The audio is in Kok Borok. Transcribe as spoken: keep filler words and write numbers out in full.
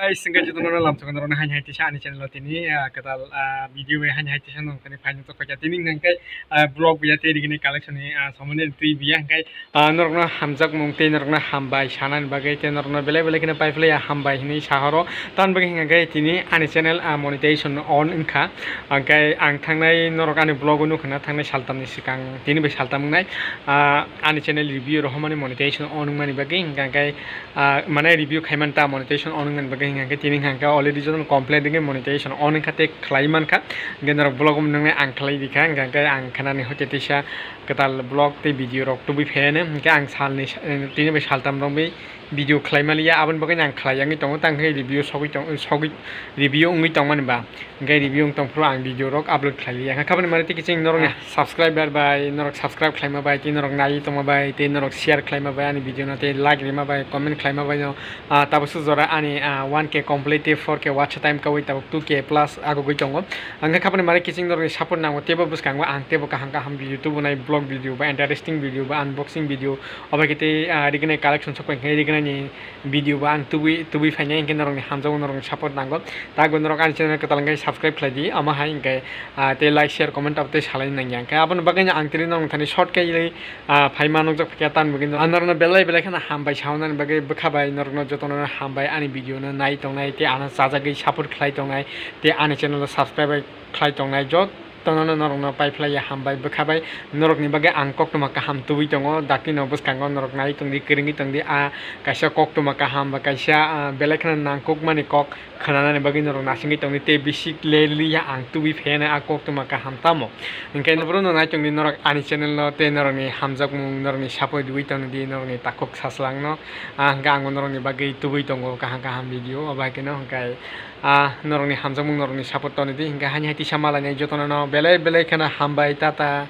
Guys, hingke jotono lamsogo norokno haini hai tisa ani channel o tini, ah, kwtal, ah, video bai haini hai tisa nong tini phaino tokphaikha. Tini hingke, ah, vlog biya tei rigini collection ni, ah, somoni twi biya hingke, ah, norokno hamjakmung tei norokno hambai sanani bagwi tei norokno belai belai kheno paiphlaiya hambai hinwi sahoro. Tamoni bagwi hingke tini ani channel, ah, monetization on wngkha. Hingke ang thangnai norok ani vlog o nukha na thangnai saltamni swkang tini bai saltam wngnai, ah, ani channel review rohormani monetization on wngmani bagwi hingke, ah, mane review khaimani ta monetization on wngmani bagwi hingke tini hingke already jotono complete wngwi monetization on wngkha tei khlai mankha. Hingke norok vlog o nungnai ang khlai rikha hingke ang khanani hoite teisa kwtal vlog tei video rok tubui phaiano hingke ang salni, tini bai saltam romwi video khlai maliya, aboni bagwi ang khlai yangwi tongo, tang khe review sogwi tong, sogwi review wngwi tongmani ba, hingke review wng tongphuru ang video rok upload khlai liya. Hingke aboni mane tei kiching norokni subscriber bai, norok subscribe khlaima bai, tei norok naiwi tongma bai, tei norok share khlaima bai ani video no, tei like rima bai, comment khlaima bai no, ah, tabuk suk jora ani, ah, one K complete tei four K watch time kawi tabuk two K plus agogwi tongo. Hingke aboni mane kiching norokni support nango, teibo bwskango ang teibo kaham kaham video tubunai, vlog video ba, interesting video ba, unboxing video, obo khe tei, ah, rignai collection sok pai khe rignai ni video bo ang tubui, tubui phainai, hingke norokni hamjakgo, norokni support nango. Tei bo norok ani channel kwtal hingke subscribe khlai di, omo hai hingke, ah, tei like, share, comment abo tei salai nangya. Hingke aboni bagwi ang tini norok thani short khe, ah, phaima nukjak phiya tan bagwi norok, ah, norokno belai belai kheno hambai saunani bagwi bwkha bai norokno jotono hambai ani video no nai tongnai tei ano chajagwi support khlai tongnai tei ani channel o subscribe khlai tongnai jotono norokno paiphlaiya hambai bwkha bai. Norokni bagwi ang koktwma kaham tubui tongo, dakti no bwskango norok nai tongdi, kwrwngwi tongdi, ah, kaisa koktwma kaham ba kaisa, ah, belai kheno nangkukmani kok khwnanani bagwi norok nasingwi tongdi tei bisi leliya ang tubui phaiyanai ah koktwma kaham tamo. Hingke norokno nai tongdi norok ani channel no tei norokni hamjakmung, norokni support riui tongdi, norokni takhuk sachwlangno, ah, hingke ang norokni bagwi tubui tongo kaham kaham video, obo hai kheno hingke, ah, norokni hamjakmung, norokni support tongdi, hingke haini hai tisa malainai jotono no belai belai kheno hambai, tata.